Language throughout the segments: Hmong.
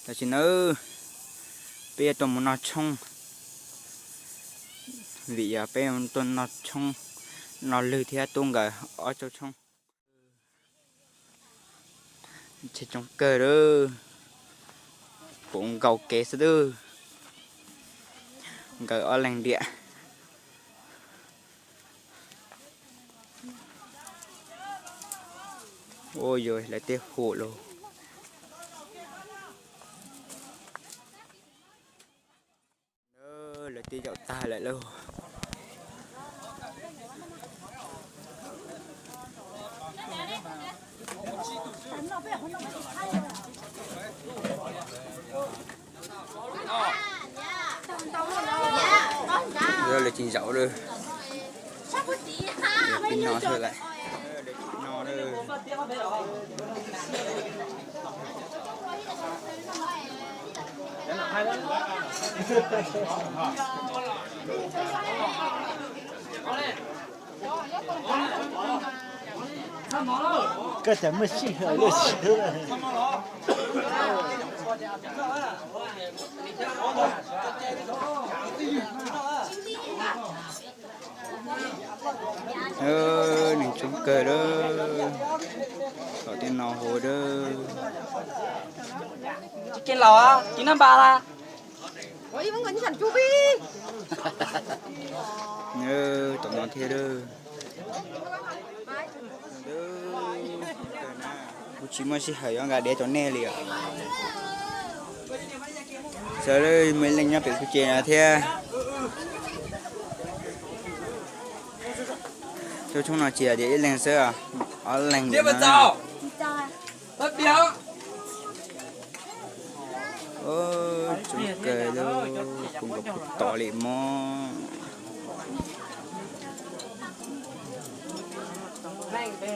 Tam sim no peb yuav tuaj mus noj tshoob, vim yog peb tuaj noj tshoob, noj lwg thiab tub nkawd ob tsob tshoob. Tsheb coob kawg lawm, puv nkaus kev xwb twb, nkawd ob leeg ntiam. Ua yog lawv tej hu los, lawv tej zaum tag lawm lauj. Lawv tsis zaum lawm. Peb no xwb lawm. Koj cas muaj sij hawm luaj si. Neeg coob kawg lawm, tom tej no hu lawm. Tsis kev laus, tsis nab npa la. Tom no thiab lawm. Kuv tsis muaj sij hawm yuav nqa diav rau nej li os. Sawv daws muaj ib leeg nyob pem kuv ces no thiab. Tsob tshoob no tsis yog diav ib leeg xwb, ob leeg. Coob kawg li, puv nkaus puv tod li mog.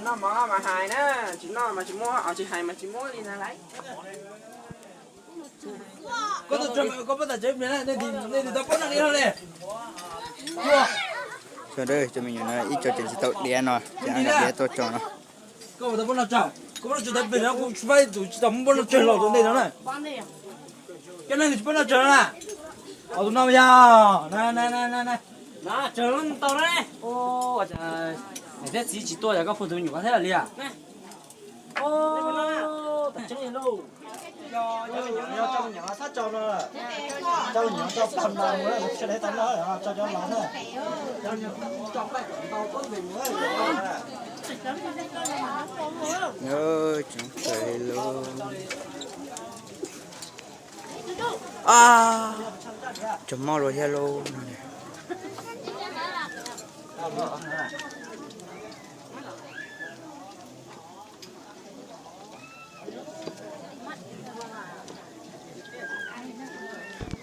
Noj mov mas hais na, tsis noj mas tsis muab, tsis hais mas tsis muab li na lauj. Sawv daws, cov me nyuam no ib co tseem tsis tau diav no, ces diav tuaj tso no. Cov neeg tsis pub noj tsawg no na. Tus no yog, tsawg tau na. Niam thiab txiv tsis tuaj yog koj pug tus me nyuam ko thiab li a? Coob kawg li lauj. Tsaug mob luaj thiab lauj.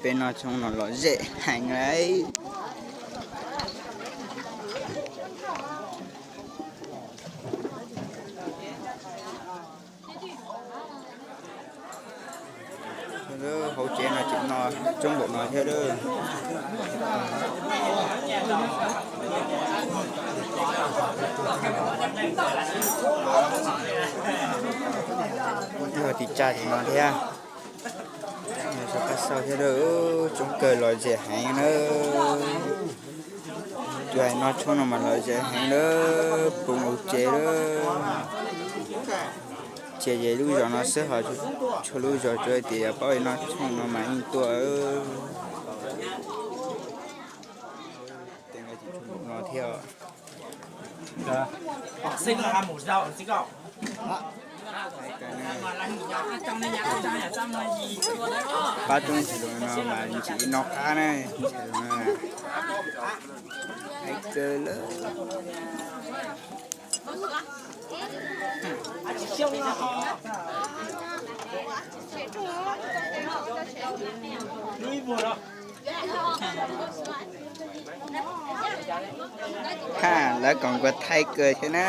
Peb noj tshoob no lom zem heev lauj. Hauv tsev no tseem noj coob npaum no thiab lawm. Yog tim tsam tim no thiab. Sawv qab xauj thiab lawm, coob kawg lom zem heev na. Tus hais noj tshoob no mas lom zem heev lawm, puv nkaus tsev lawm. Tsis yog lub zos no xwb ho, txhua lub zos tsuas hais tias yog paub noj tshoob no mas yeej tuaj. Tej no tseem tshuav npaum no thiab. Pab tub ntxhais hluas no mas ntxim noj qab na, ntxhais hluas no. Hais kawg lawm. Ha, lawv kom nkuas thaij kawg thiab na.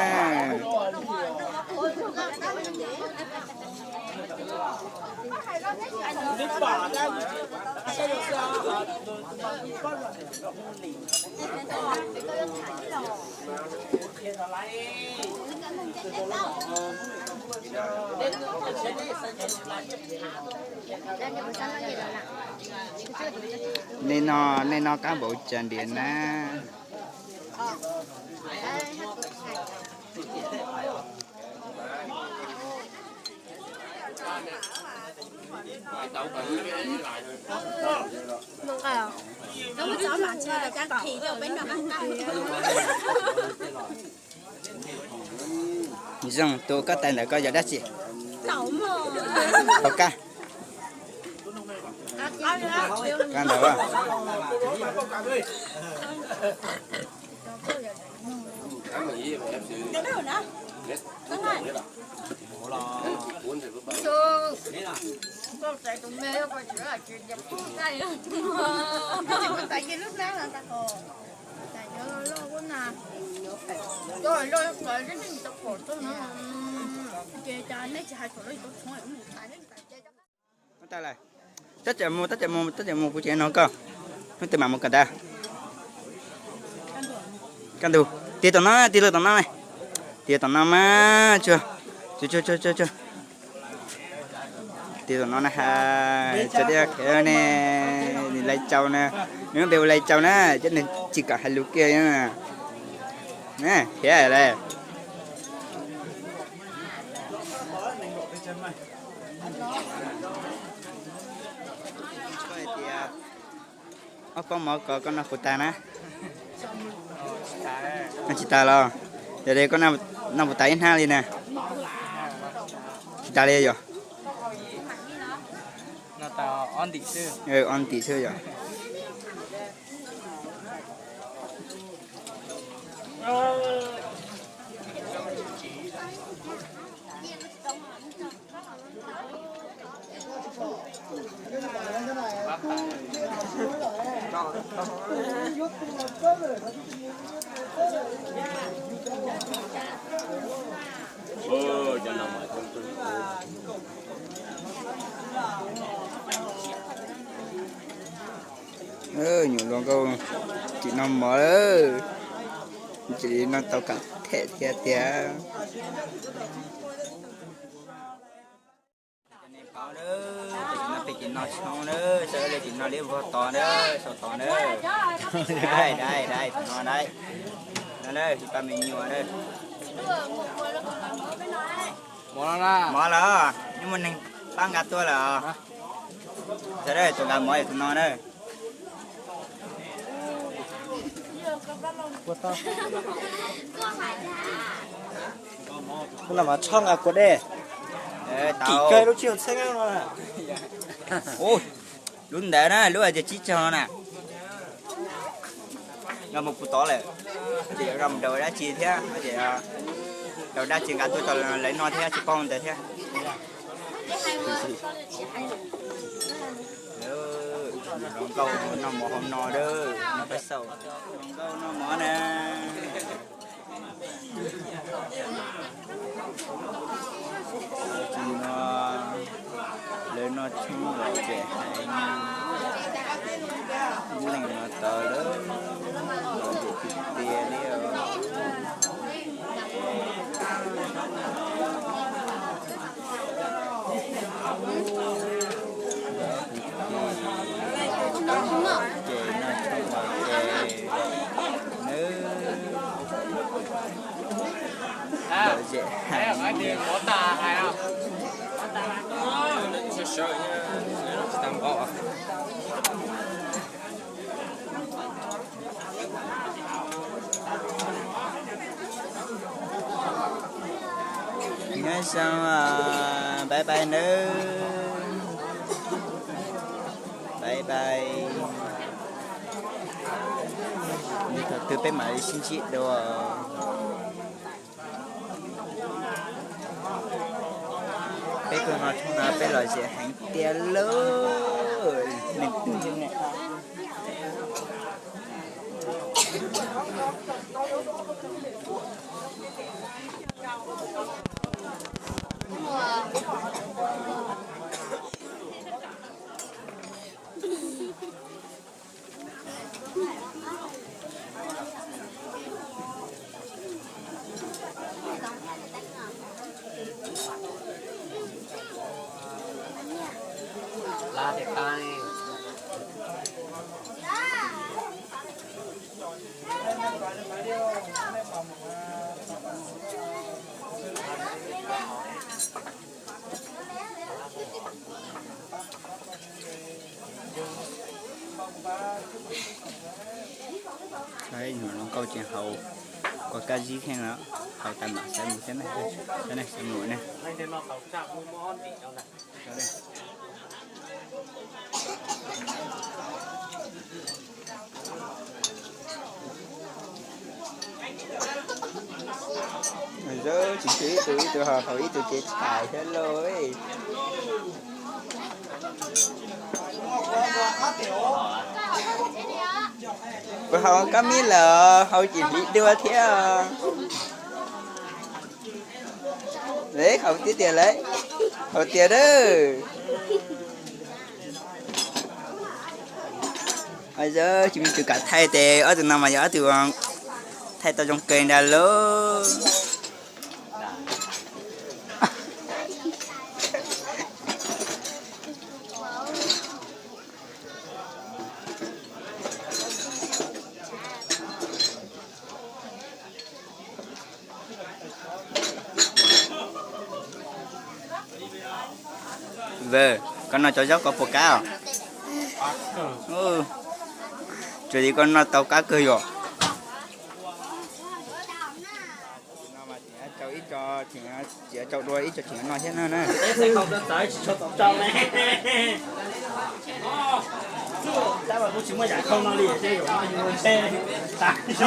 Nej no, nej no qab npaum cas ntiag na. Zoo, tus koj tais ntawm koj yog dab tsi? Tau kab. Kab ntawd. Tab cem mus, tab cem mus, tab cem mus, kuv tseem nug koj. Hnub twg mam mus kawm ntawv? Kaj ntug. Tig tom no, tig lawm tom no ne. Tig tom no mas tsuag, tsuag, tsuag, tsuag, tsuag. Tig tom no na ha. Tso tiab khev ne, Lais Tsau na. Nws lub npe hu Lais Tsau na, cov neeg tsis kam hais lus kiag na. Khiav lawm. Ob pob mov ko koj noj puas tas na? Noj tsis tas los? Yog li koj noj puas tas ib hnab li na? Tsis tas li yog? Ob ntim xwb yog. Nyuam hluas nkauj tsis noj mov lawm, tsis noj tau kam them thiab tiag. Peb tsis noj tshoob na, sawv daws tsis noj liab vog tod na, sau tod na. Dai, dai, dai, tus no dai. No na, tsis pab me nyuam na. Mov los, nyuj muaj neeg pab nqa tuaj lawm. Sawv daws tuaj nqa mov yog tus no na. Tus no mas tshoob nqa kua dej. Kim kawg lub tsib caug txheeb no. Lub ntawd na, lub hais tias tsib caug no na. Nqa mus puv tod lawm, ces yuav nqa mus daus dab tsi thiab, ces daus dab tsi nqa tuaj rau lawv noj thiab tsis paub ntawd thiab. Hluas nkauj noj mov hauv no, noj pab xaum, hluas nkauj noj mov na. Tus no lawv noj tshoob los tseem heev, ib leeg no tau lawm, los tseem tiag tiag li os. Ces noj tshoob ua ke nawb. Lom zem heev. Nyob zoo, bye bye nawb. Bye bye. Nws thaum twg peb mam li sib ntsib dua. Peb tuaj noj tshoob no peb lom zem heev tiag lauj. Neeg twg ne? Ib nyuag hluas nkauj tseem haus kua kab zib kheej os, haus tas mam sawv mus thiab ne, sawv mus ne. Tsis tsw ib tug ib tug haus, haus ib tug ces txhais thiab lauj. Puas haus kab mib lawm, haus tsis hliv dua thiab. Lawv haus tiag tiag lawm, haus tiag dawb. Yog tsis muaj tus kam thaij ces ob tug no mas yog ob tug thaij tau zoo kawg ntag lauj. Vwm, koj noj cov zaub koj puas kab os? Tsuas yog koj noj tau kab kawg yom. Tsis tau dua ib co tseem noj thiab no na.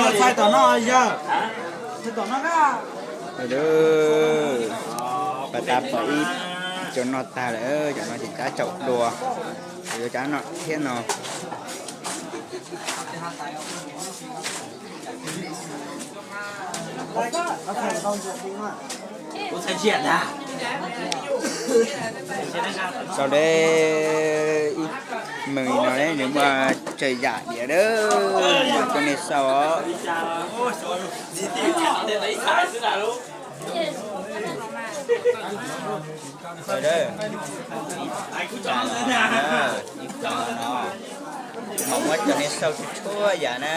Thaij tom no yog, thaij tom no na. Pas tas pom ib co noj tag lawm, cov no ces tab tsaum dua, yuav cov noj thiab no. Sau deb ib mws no nws muaj tsawg yam diam lawm, coj nej xauj os. Ib qho no mas muab coj nej xauj txhua txhua yam na.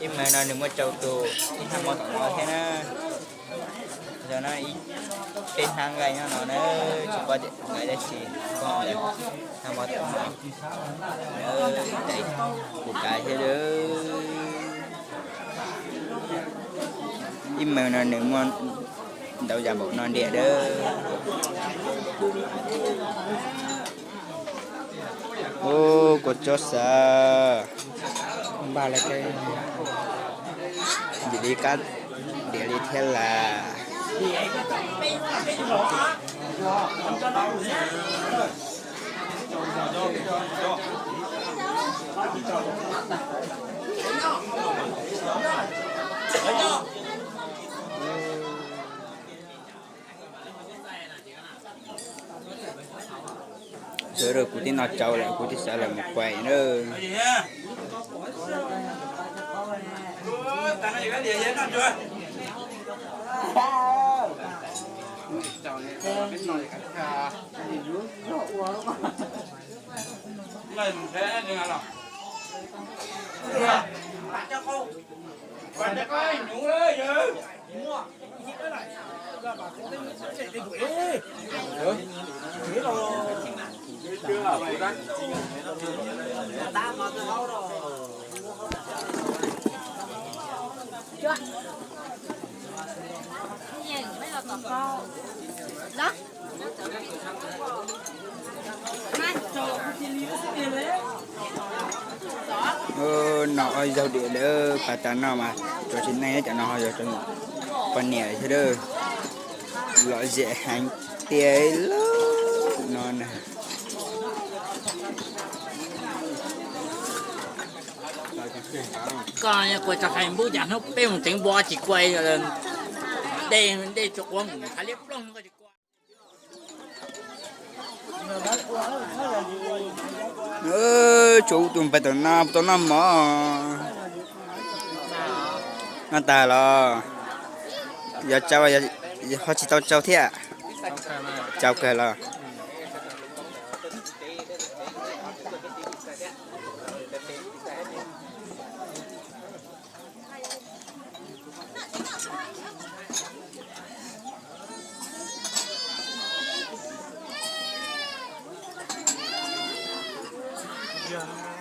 Ib mws no nws muaj rau tus, ib thaj mo tom no thiab na. Yog no ib peb hnab nqaij nyob no na, tsis paub tias nqaij dab tsi, thaj mo tom no. Tais kuv kav thiab. Ib mws no nws muaj ntau yam npaum no ntiag dawb. Ub, kua txob xav npaj li, yim li kab diav li thiab las. Sawv daws, kuv twb noj tsau lawm, kuv twb xav lawm mus pais na. Noj ob zaug diam lawm, pas tas no mas cov txiv neej cov no ho yog cov poj niam thiab, lom zem heev tiag li no na. Koj kuv tso hais npub cas hnub peb mus tseev npua tsis kua, dej dej tsuas quav nqhis li ploog koj tsis kua. Tsuas ub tus npawg tom no tau noj mov. Noj tag los? Yog tsau, ho tsis tau tsau thiab. Tsau kawg los? Yog